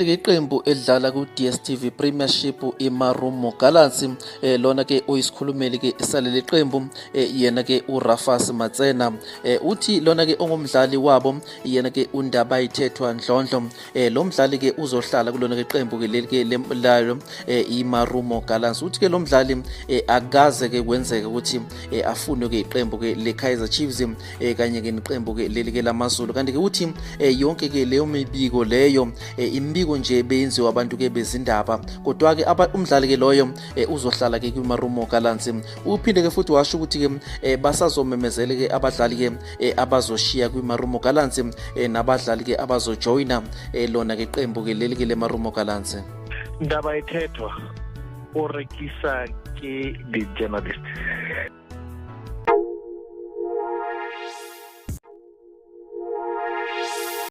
Iqembu elidlala ku-DStv Premiership iMarumo Gallants, lona ke oyisikhulumeli ke saleli qembu, yena ke uRafas Matsena, uthi lona ke ongumdlali wabo, yena ke uNdabayithethwa Ndlondlo, lo mdlali ke uzohlala kulona ke qembu ke leli ke layo iMarumo Gallants. Uthi ke lo mdlali akaze ke kwenzeka ukuthi afunwe ke iqembu ke le Kaizer Chiefs kanye ke neqembu ke leli ke lamaZulu. Kanti ke uthi yonke ke leyo mibiko leyo, imibiko nje beyenziwa abantu ke bezindaba, kodwa ke umdlali ke loyo uzohlala ke kwiMarumo Gallants. Uphinde ke futhi washo ukuthi ke basazomemezela ke abadlali ke abazoshiya kwiMarumo Gallants nabadlali ke abazojoyina lona ke qembu ke leli ke leMarumo Gallants. Ndabayithethwa o rekisa ke di-journalist.